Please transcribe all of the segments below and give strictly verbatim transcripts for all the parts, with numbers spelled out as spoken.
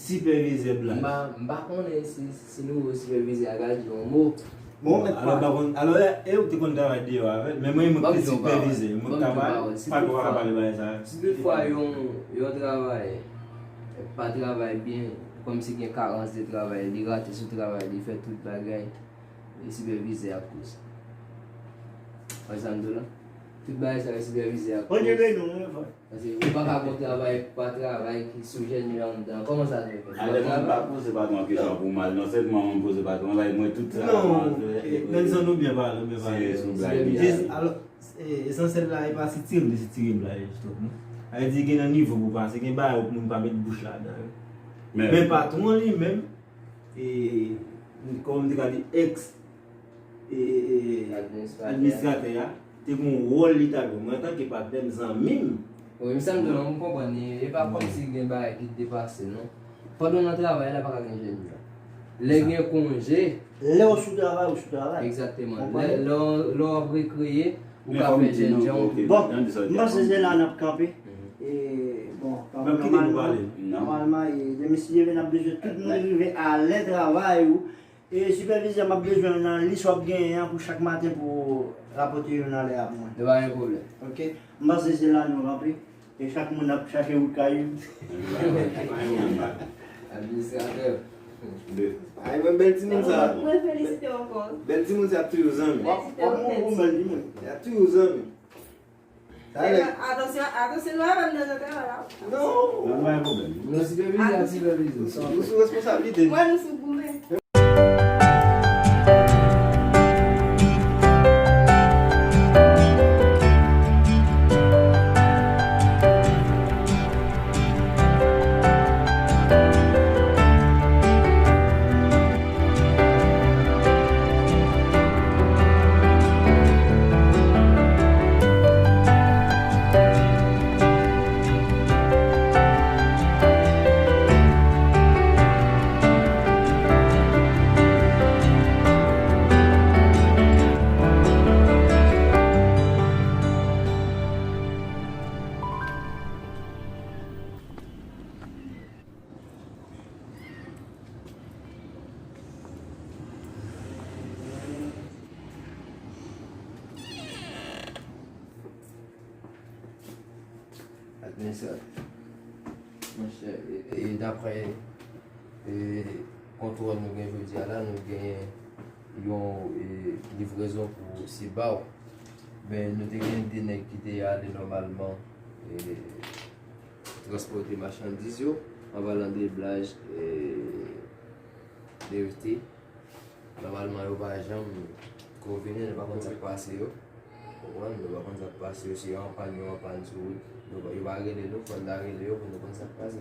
Sipèvizè Blaj. M pa, m pa konnen si, si nouvo sipèvizè a ka di yon mo. Bon, mèt pa. Alò, pa konn, alò, e, e ou te konn travay deyò avè l, men mwen, mwen te sipèvizè, mwen pa ka pale bagay sa. Si toutfwa yon, yon travayè pa travay byen, kòmsi gen karans de travay, li rate sou travay, li fè tout bagay, e sipèvizè ap koz. Wè sa m di w la? Tout bagay sa yo sipèvizè ap koz. Paske ou pa ka gon travay, pa travay ki sou jèn yo anndan. Kòman sa dwe fèt? Alè, mwen pa poze patwon an kesyon pou mal. Non sèlman mwen poze patwon an, mwen tout sa. Non, Benson, ou byen pale, ou byen pale. Se sou blag li. Jis, alò, e, esansyèl la, e pa sitire m te sitire Blaj, jisteman. Sa vle di, gen nan nivo pou pase, gen bagay pou moun pa met bouch ladan yo. Men patwon an li menm, e, kòman m te ka di, ex, e, e, e, administratè a te gen yon wòl li ta jwe. Mwen, antanke patnè m, zanmi m. Wi, men sa m di w, m konprann li. E pa kòmsi gen bagay ki depase, non. Pandan w nan travay la, pa ka gen jènjan. Lè gen konje. Lè w sou travay, ou sou travay. Egzakteman. Lè, lè w, lè w ap rekreye, ou ka fè jènjan. Bon, m panse se la n ap kanpe. E, bon, nòmalman, nòmalman, e, demen, si Dye vle, n ap bezwen tout moun rive alè travay ou. E sipèvizè, m ap bezwen w nan lis w ap genyen an pou chak maten pou w rapòte youn anlè a pou mwen. Yo pa gen pwoblèm. Oke. M panse se la nou rantre. E chak moun ap chache wout kay yo. Administratè. Ay, mwen bèl timoun sa. Mwen felisite w ankò. Bèl timoun sa ap toujou zanmi. Felisite w nèt. Bèl timoun. Y ap toujou zanmi. Atansyon, atansyon, nou avè m nan zafè la. Non. Pa gen pwoblèm. Nou sipèvize, ap sipèvize. Nou sou responsablite. Mwen, nou sou goumen. Administratè. Monchè, e, e, daprè, e, kontwòl nou gen jodi a la, nou gen yon, e, livrezon pou Sibao. Men nou te gen de nèg ki te ale nòmalman, e, transpòte machandiz yo, an palan de Blaj, e, Levite. Nòmalman, yo pa janm konvini, nou pa konn sa k pase yo. Konprann? Nou pa konn sa k pase yo, si yo an pàn, yo an pàn sou wout. Nou pa, yo pa rele nou, fò n ta rele yo pou nou konn sa k pase.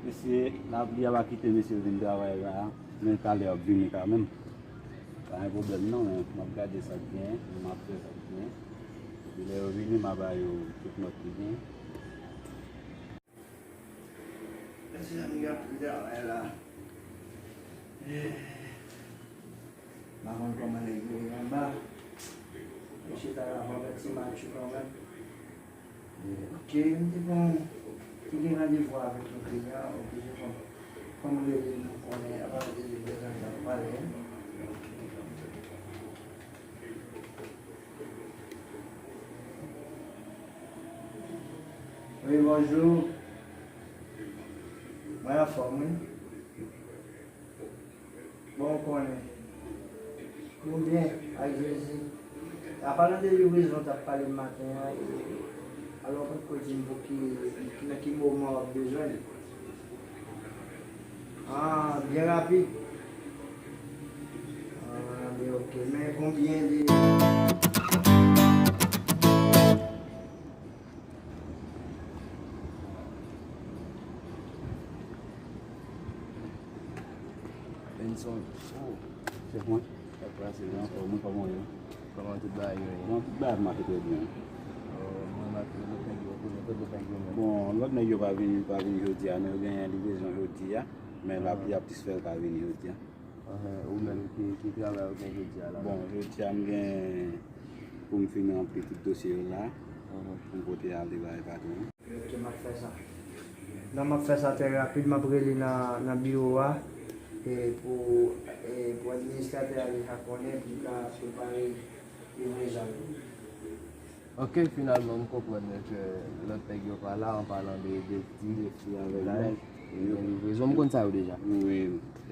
Mesye, lapli a pa kite mesye yo vin travay la, men talè yo ap vini kanmenm. Pa gen pwoblèm non, men m ap gade sa k genyen, m ap fè sa k genyen. Epi lè yo vini, m a ba yo tout nòt ki genyen. Mèsi zanmi k ap travay la. Eh, m pa konn kòman nèg yo ye anba. Mesye ta la fè yon ti match kanmenm. Eh, ok, m te pran, te gen randevou avèk yon kliyan, ok, se kòm, kòm rele nou konnen, apa de prezan k ap pale. Wi, bonjou. Mwen anfòm, wi. Bon, ou konnen. Nou byen, ak Jezi. Apalan de livrezon w t ap pale maten an, alò, ou potko di m pou ki, nan ki moman w ap bezwen l. Ah, byen rapid. Ah, byen, ok. Men konbyen de... Benson. Oh. Chèf mwen. Sa k pase, Benson? Anfòm, kòman w ye? Kòman tout bagay yo ye? Bon, tout bagay ap mache trè byen. Oh, mwen, m ap lòt nèg yo, kote lòt nèg yo menm? Bon, lòt nèg yo pa vini, pa vini jodi a, non, yo genyen livrezon jodi a, men lapli ap plis fè yo pa vini jodi a. Ahan, ou menm, ki, ki travay ou gen jodi a la? Bon, jodi a, m gen pou m fin ranpli tout dosye yo la, pou m pote ale bay patwon an. Ok, m ap fè sa. Nan m ap fè sa trè rapid, m ap rele nan, nan biwo a, e pou, e pou administratè a deja konnen pou l ka prepare livrezon yo. Ok, finalman, m konprann ke lòt nèg yo pa la, an palan de, de ti, de fi avèk nèg, e gen livrezon, m konn sa yo deja. Wi.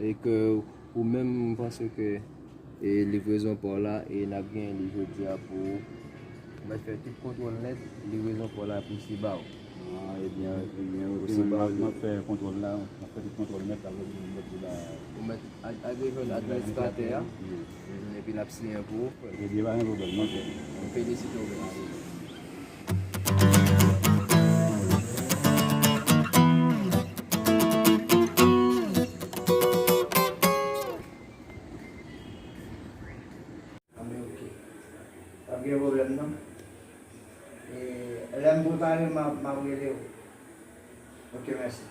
E ke ou menm, m panse ke e livrezon pa w la, e n ap genyen li jodi a pou ou. Mèt fè tout kontwòl nèt, livrezon pa w la pou Seba w. Ah, ebyen, ebyen, ok, m ap fè kontwòl la, m ap fè tout kontwòl nèt, apre m mèt li ba. Ou mèt al, al jwenn administratè a, epi l ap siyen pou ou. Ebyen, pa gen pwoblèm, m ap fè. M felisite w, mesye. Anben, ok. Pa gen pwoblèm, non. E, lè m prepare, m a, m ap rele w. Ok, mèsi.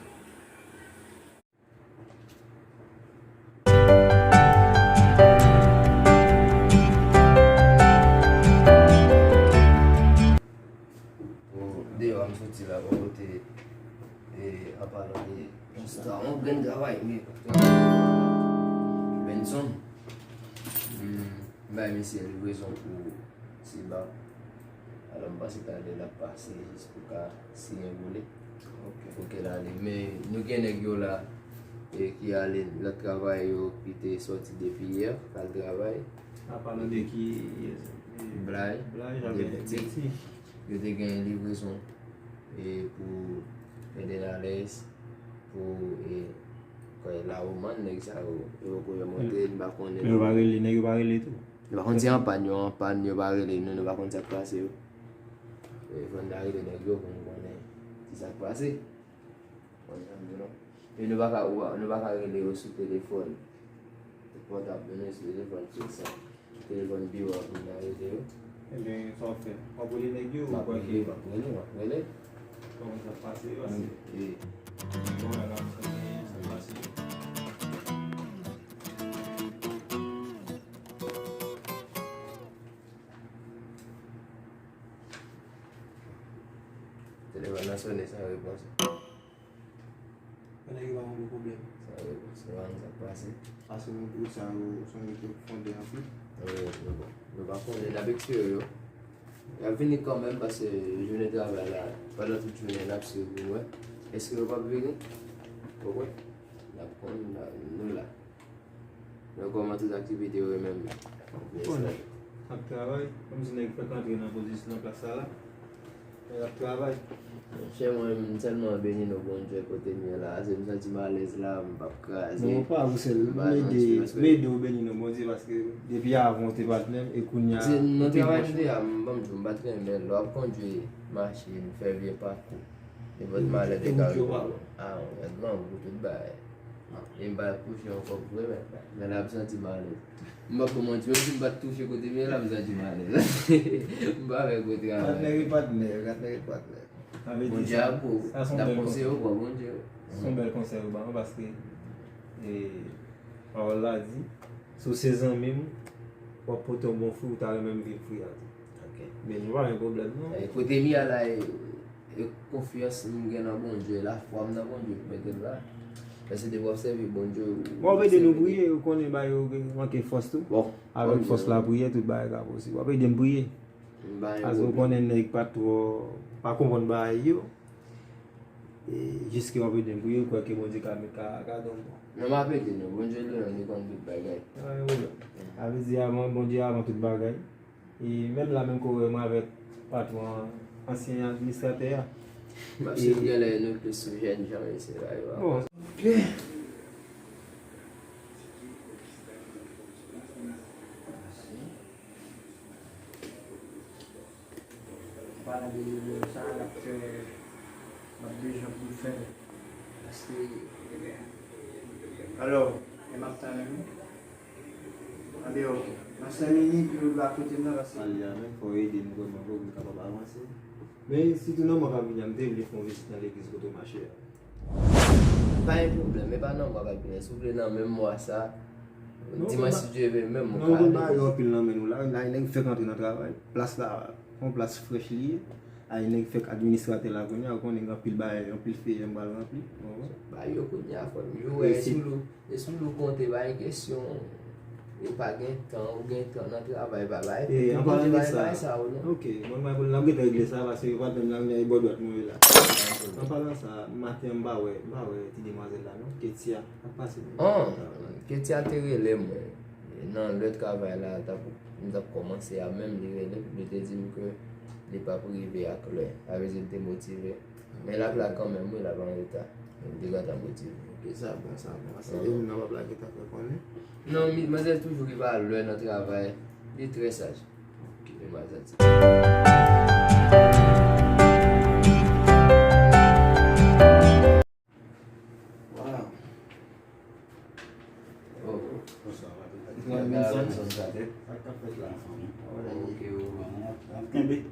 Bon, deyò a m soti la, bò kote, e, an palan de yon star, yon grenn travay, men, Benson. Hmm, m bay misye livrezon pou Seba. Alò, m panse talè l ap pase jis pou ka siyen pou li. Ok. Pou ke l ale. Men, nou gen nèg yo la, e, ki ale, lòt travayè yo ki te sòti depi yè, k al travay. An palan de ki, e, Blay, Blay, de Beti. Yo te gen livrezon, e, pou Pedernales, pou, e, kwè, Lawoman, nèg sa yo, yo poko monte, m pa konnen. Men yo pa rele, nèg yo pa rele tou? Nou pa konn si an pàn, yo an pàn, yo pa rele nou, nou pa konn sa k pase yo. E, fò n ta rele nèg yo pou n konnen ki sa k pase. Konn sa m di w non. E nou pa ka, nou pa ka rele yo sou telefòn pòtab, nou sou telefòn fiks la. Telefòn biwo a pou n ta rele yo. Ebyen, sa w ap fè? W ap rele nèg yo ou kwè ke... M ap rele, m ap rele. Kòman sa ap pase, pase? Wi. Bon, la, n ap tande sa k pase. Telefòn nan sonnen san repons. Nèg yo pa konn pwoblèm. Sa yo, se pa sa k pase. Paske moun kout sa yo, se yon nèg ki fondè anpil. Wi, nou bon. Nou pa konnen, n ap espere yo. Y ap vini kanmenm, paske jounen travay la, pandan tout jounen, n ap swiv pou n wè. Èske yo p ap vini? Ou konprann? N ap konn, n ap, nou la. Yo kòmanse tout aktivite yo menm. Bon, ap travay, kòmsi nèg fèk antre nan pozisyon, nan plas sa la. Nèg ap travay. Monchè, mwen, m tèlman beni nan Bondye kote m ye la, se m santi m alèz la, m p ap kraze. Non, pa ou sèl, m ede, m ede w beni nan Bondye, paske depi avan w te patnè m, e kounye a, nan travay m te a, m, ban m di w, m pa t renmen lè w ap kondwi machin, fè vye pakou. Nenpòt malè te ka rive w. Ah, onètman, pou tout bagay. E m pa kouche ankò pou vrè, men, men la m santi m alèz. M p ap ba w manti, menm si m pa t touche kote m ye la, m santi m alèz. M pa fè gwo travay. Patnè e patnè, patnè e patnè. Bondye ap bo, n ap konseye w, bò Bondye. Se yon bèl konsèy ou ban mwen, paske, e, pawòl la di, si w se zanmi m, w ap pote yon bon fwi, ou ta renmen m vin fwi a tou. Ok. Men nou pa gen pwoblèm, non. E, kote m ye a la, e, e konfyans m gen nan Bondye, lafwa m nan Bondye ki mete m la. Paske depi w ap sèvi Bondye, ou... Bon, w ap ede nou priye, ou konnen bagay yo manke fòs tou. Bon, avèk fòs lapriyè, tout bagay ka posib. W ap ede m priye. Paske ou konnen nèg pa twò, pa konprann bagay yo. E jiske w ap ede m priye, ou kwè ke Bondye ka, ka, ka gade yon bon. Non, m ap ede nou. Bondye li menm, li konn tout bagay. Pa gen pwoblèm. Sa vle di avan, Bondye avan tout bagay. E menm la menm ke w wè mwen avèk patwon an, ansyen administratè a. M ap swiv genlè nou plis sou jèn jan mesye sa yo a. Bon. Ok. Palan de nimewo sa, l ap fè, m ap bezwen pou l fè l. Paske, alò, e m ap tann ou. Anben, ok. Nan senk minit, nou va kote m nan, paske... Pale a menm, fò w ede m vrèman pou m kapab avanse. Men, sitou nan mwa k ap vini an, m te vle fè yon vizit nan legliz kote w mache a. Pa gen pwoblèm, men pa nan mwa k ap vini an. Si w vle nan menm mwa sa, dimanch si Dye vle, menm mwa ka ale. Non, bagay yo anpil nan men nou la, la, nèg fèk antre nan travay. Plas la, yon plas frèch li ye. Ay, nèg fèk administratè la kounye a, ou konnen gen anpil bagay, anpil feyè m pral ranpli. Ou konprann? Ba yo kounye a, fò yo wè. Resi. Sou lou, e sou lou konte, pa gen kesyon. Yo pa gen tan, ou gen tan nan travay, pa bay. E, an palan de sa, sa, ou non. Ok, mwen, mwen, n ap gentan regle sa, paske yo pa t menm nan, e bò dwat mwen ye la. An palan sa, maten an, m pa wè, m pa wè ti demwazèl la, non. Ketia, ap pase. An, Ketia te rele mwen. Nan lè travay la, t ap, m t ap kòmanse a menm, li rele m, li te di m ke li p ap rive ak lè. Sa vle di, m te motive. Men l ap la kanmenm, wi, l ap an reta. Men m te gentan motive. Ok, sa bon, sa bon. Paske de moun nan p ap la gentan fè konnen. Non, mi-, manzè toujou rive a lè nan travay. Li trè saj. Ok. Li mal santi. Wow. Oh. Sa k ap fèt la, fanmi? Ok, ou, ap kenbe.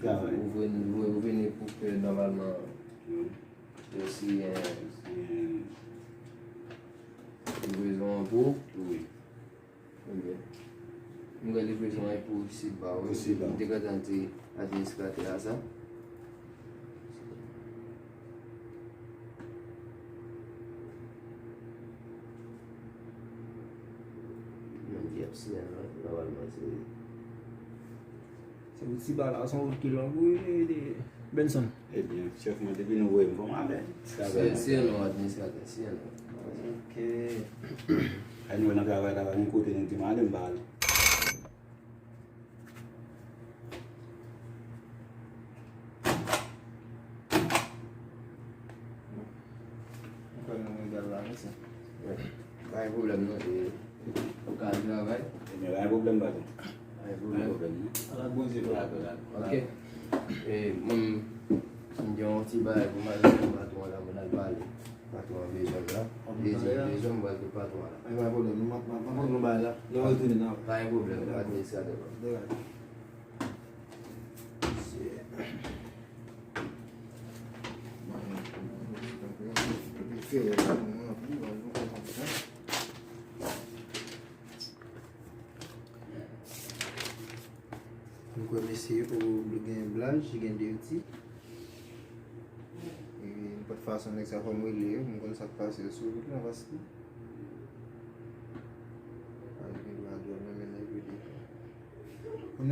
Travay. Ou vin, ou, ou vini pou ke nòmalman. Wi. Yo siyen. Siyen. Livraison an pou? Wi. Ebyen, m wè livraison an pou Siba, wi. Pou Siba. M te gentan di administratè a sa. Menm ki ap siyen an, nòmalman, se Se pou Siba la, se yon wout ki long, wi, wi, wi, Benson. Ebyen, chèf mwen, depi nou voye m, fò m ale. Se, se yon administratè, se yon. Ok. Ay, nou nan travay la, pa gen kote nou di m ale, m pa ale. Mwen kwè nou egal la, mèsi. Pa gen pwoblèm, non. E, ou ka al travay? Ebyen, pa gen pwoblèm, patwon. Pa gen pwoblèm. Pa gen pwoblèm, non. Ala Bondye, patwon. Ok. E, mwen, m gen yon ti bagay pou m al fè patwon la, mwen al pale. Patwon an bezwen m la. Li di li bezwen m, mwen al pou patwon an la. Pa gen pwoblèm, non, m ap, m ap, m ap pran yon bagay la. Lè w retounen, n a. Pa gen pwoblèm, administratè. Degaje. Mwen kwè mesye yo gen blaj, gen dirti. E nenpòt fason nèg sa fò m rele yo, m konn sa k pase yo sou wout lan paske. Ay, gen blaj yo menm nèg yo deja.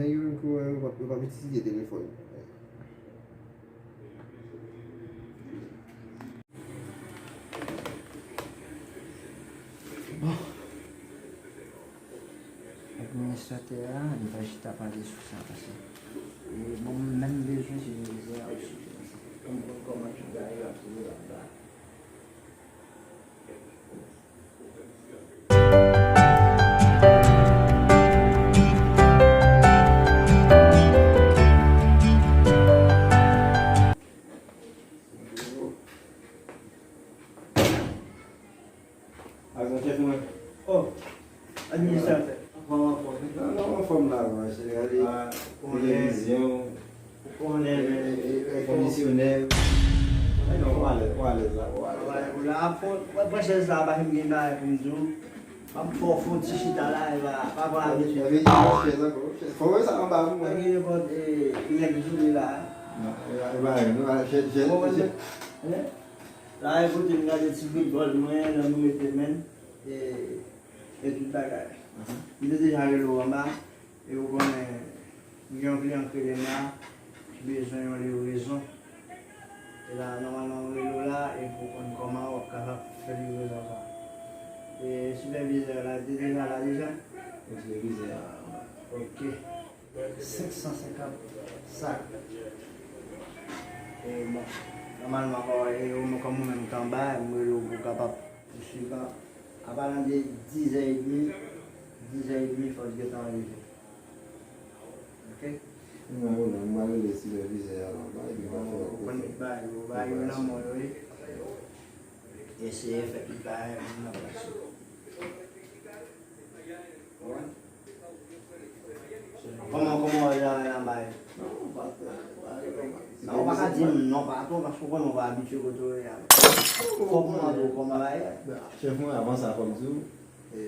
Nèg yo menm ki wè yo p ap, yo p ap itilize telefòn. Bon. Administratè a, li va chita pale sou sa, paske, e, bon, mwen menm bezwen se mizè a osi, paske kòm, kòman tout bagay yo ap toujou ap ba. Avan chèf mwen. Oh, administratè. Anfòm, anfòm. Non, non, anfòm la, mwen, se gade televizyon. Ou konnen, men, e, e, kondisyonè. Ay, non, ou alèz, ou alèz la, ou alèz la. Ou la, fò, mwen pran chèz la, pa fin gen bagay pou m di w. M ap fè w fè yon ti chita la, e pa, pa pran abitid. Chèz ankò, chèz. Fò w wè sa anba pou mwen. Pa gen nenpòt, e, nèg joure la. Non, e pa, e pa, non, chèz, chèz, chèz. La, e kote m gade ti britbòl mwen, lè nou mete men, e, e tout bagay. M te deja rele w anba. E ou konnen, m gen yon kliyan k rele m la, ki bezwen yon livrezon. E la, nòmalman, m rele w la, epi ou konn kòman w ap kapab fè livrezon sa. E sipèvizè la, li te deja la deja? Wi, sipèvizè a. Ok. Senk san senkant sak. E bon, nòmalman, e ou, kòm ou menm k anba, m rele w pou w kapab swiv la. Apalan de dizè edmi, dizè edmi, fò l gentan rive. Ok. Mwen, mwen, mwen rele sipèvizè a anba, epi m ap fè yon kote. Ou konn tout bagay yo, bagay yo nan men w, wi. Eseye fè tout bagay moun nan pase. Ou konprann? Kòman, kòman w wè travay la bay? Non, ou pa ka di m non, patwon, paske ou konnen ou pa abitye kote w ye a. Fòk mwen di w kòman bagay la ye. Chèf mwen, avan sa, fò m di w, E,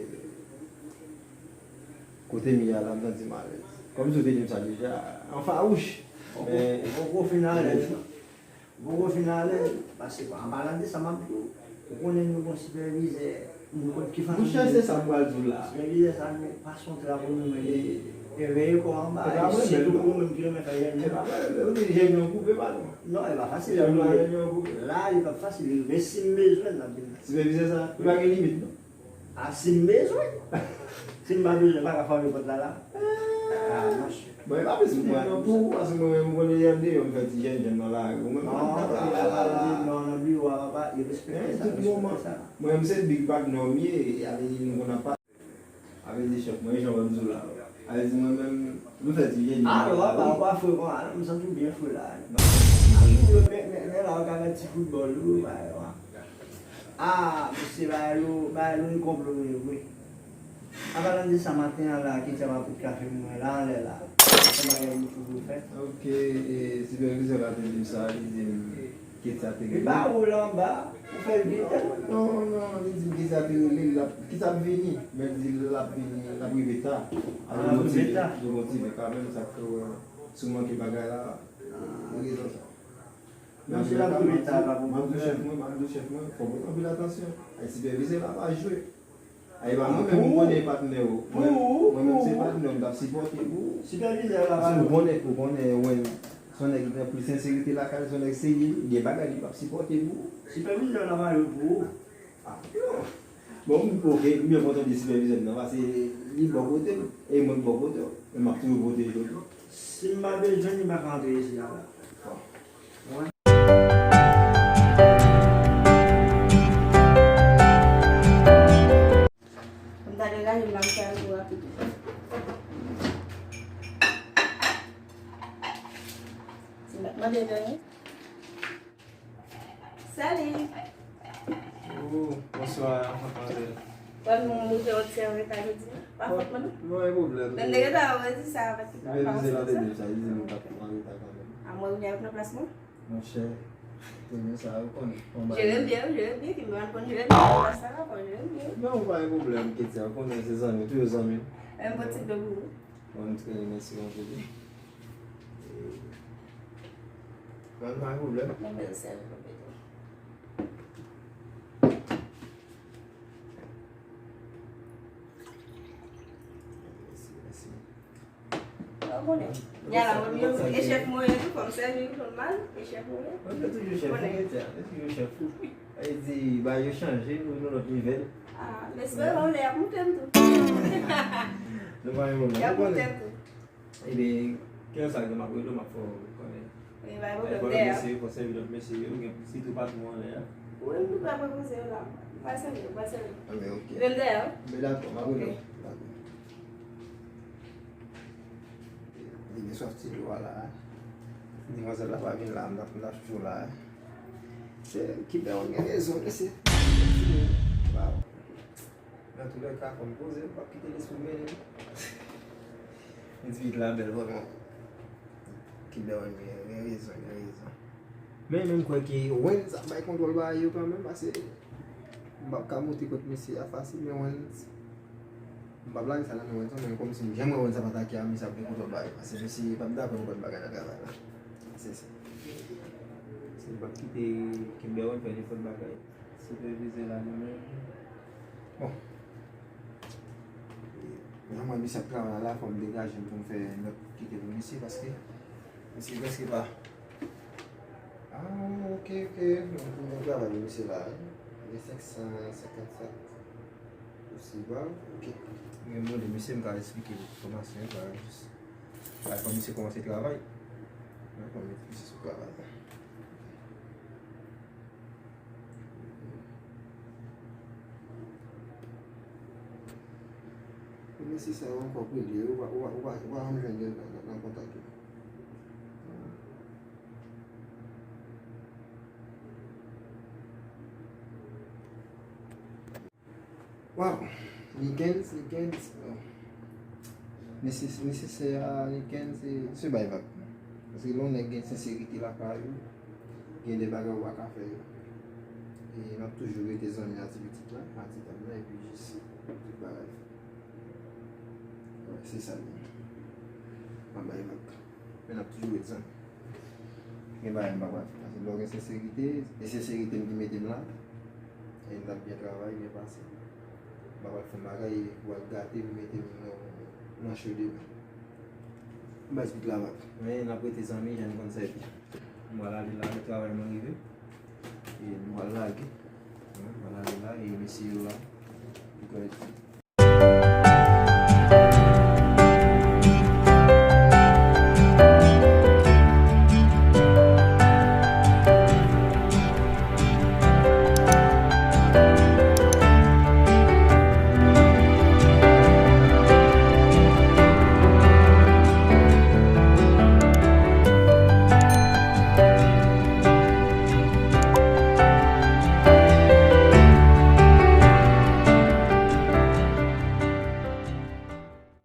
kote m ye a la, m santi m alèz. Kòmsi w te di m sa deja, an fawouch. Ou poko fin alèz non. Ou poko fin alèz, paske an palan de sa m ap di w, ou konnen nou gon sipèvizè, nou konn ki fanm. Monchè, se sa m pral di w la. Sipèvizè sa nou pase yon trap pou nou menm. E veye kò anba, e sitou pou ou menm ki renmen fè jèn. E pa mwen, ou di jèn yo koupe pa non. Non, e pa fasil. Jèn yo koupe. La, li pa fasil, men si m bezwen l, n ap vin. Sipèvizè sa, li pa gen limit non. A, si m bezwen. Si m pa bezwen, m pa ka fèmen pòt la la. Ah, monchè. Bon, e pa plis pou mwen non, pou ou, paske mwen menm, m konnen lè m deyò, m fè ti jèn jèn nan lari. Ou menm, non, non, nan biwo a, papa, yo respekte sa, yo respekte sa. Mwen menm, se big patnè w m ye, avè di nou konn ap pale. Avè di chèf mwen, jan w wè m di w la. Avè di mwen menm, nou fè ti jèn jèn nan lari. Ah, non, papa, ou pa fre kon sa non, m santi w byen fre la. Non. Ah, men, men, men la, ou ka fè ti foutbòl ou, bagay la. Ah, mesye, bagay lo, bagay lo, e konplo yo vre. An palan de sa, maten an la, Ketia pa pot kafe pou mwen la, anlè la. Kòman bagay yo toujou fèt? Ok, e, sipèvizè la te di m sa, li di m Ketia te rele. Li pa ou la anba, ou fè l vin tèt. Non, non, li di m Ketia te rele, l ap, Ketia ap vini. Men l di l ap vini, l ap rive ta. Ah, l ap rive ta. Li motive kanmenm, sa k fè w wè, si w manke bagay la, e rezon sa. Menm si l ap rive ta, pa gen pwoblèm. M ap di chèf mwen, m ap di chèf mwen, fò w pote anpil atansyon. Ay, sipèvizè la pa jwe. Ay, e pa mwen menm, ou konnen patnè w. Mwen, mwen menm se patnè w, m t ap sipòte pou ou. Sipèvizè la pa jwe. Paske ou konnen, ou konnen, Wens, se yon nèg ki gen anpil senserite lakay, se yon nèg serye, li gen bagay li p ap sipòte pou ou. Sipèvizè la pa jwe pou ou. Ah, non. Bon, m, ok, m byen kontan de sipèvizè m nan, paske li bò kote m, e mwen bò kote w, e m ap toujou pwoteje w tou. Si m pa bezwen, li pa ka antre isit la. Bon. Pou m ta degaje m la, m fè l tou rapid. Si m pa t mande l anyen. Salut! Oh, bonswa, manmzèl. Bon, nou, nou te yon ti an reta jodi a. Pa fòt mwen non. Non, pa gen pwoblèm. Men m te gentan wè di sa, paske pa fòt sa. Sipèvizè la te di m sa, li di nou t ap an reta kanmenm. A mwen, ou gen nan plas mwen? Monchè, premye sa, ou konnen. Jere m byen, jere m byen, ki mwen konn jere m byen, sa va, fò jere m byen. Non, pa gen pwoblèm, Ketia, ou konnen se zanmi, toujou zanmi. Menm bon ti dlo pou ou. Bon, m trè mèsi anpil. Bon, pa gen pwoblèm. Bon, mèsi anpil. Mèsi, mèsi. Ou konnen. Yala, mwen menm, e chèf mwen ye tou, fò m sèvi l nòmal, e chèf mwen ye. Mwen se toujou chèf ou, Ketia, se toujou chèf ou. Sa vle di, bagay yo chanje, nou nan lòt nivo. Ah, men espere yon lè y ap moute m tou. Nou pa yon lè. Y ap moute m tou. Ebyen, kilè sa ke m ap rele w, m ap fè w konnen. Wi, pa gen pwoblèm, dèyè. Fò lòt mesye yo, fò sèvi lòt mesye yo, gen sitou patwon anlè a. Wi, m tou prè pou konsèy la. M pral sèvi, m pral sèvi. Anben, ok. Rele m dèyè. Anben, dakò, m ap rele w. Ok. Dakò. Li gen sòf ti dlo a la. Demwazèl la pa vin la, m t ap, m t ap toujou la. Se, Kibè, ou gen rezon, mesye. Waw. Nan tou lè ka, fò m poze m, m p ap kite lespri m mennen m. Yon ti pitit la bèl vrèman. Kibè, ou gen, gen rezon, gen rezon. Men, men m kwè ke Wens ap bay kontwòl bagay yo kanmenm, paske m p ap ka moute kont mesye a fasil, men Wens, m p ap lage sa nan men Wens non, men kòmsi m janm wè Wens ap atake a, mesye ap gen kontwòl bagay, paske mesye p ap dakò nenpòt bagay nan travay la. Se sa. Se m p ap kite Kibè Wens fè nenpòt bagay. Sipèvizè la li menm. Bon. Jan m wè misye ap travay la, fò m degaje m pou m fè nòt kite pou misye, paske misye prèske pa. Ah, ok, ok. Bon, pou m travay pou misye la, wi. Gen senk san senkannsèt pou Silva, ok. Gen moun de misye m ka esplike l enfòmasyon yo, pa jis. Fò misye kòmanse travay. Mwen kòmanse misye sou travay la. Mesye sa yo ankò pou li, ou pa, ou pa, ou pa, ou pa janm jwenn yo nan, nan, nan kontak yo. Waw, Likens, Likens, bon. Mesye, mesye sè a, Likens, se, se bay vag. Paske lè yon nèg gen senserite lakay ou, gen de bagay ou pa ka fè yo. E n ap toujou rete zanmi a ti pitit la, a ti dam nan, epi jis tout bagay. Wè, se sa l ye. M ap bay vag. Men n ap toujou rete zanmi. Gen bagay m pa pral fè. Paske lè w gen senserite, e senserite m ki mete m la, e m t ap byen travay, byen pase. M pa pral fè yon bagay pou al gate m, mete m nan, nan cho demen. M pa esplik la vag. Men n ap rete zanmi, jan n konn sèvi. M pral ale la, lè travay mwen rive. E m pral lage. M pral ale la, e mesye yo la. Li kòrèk.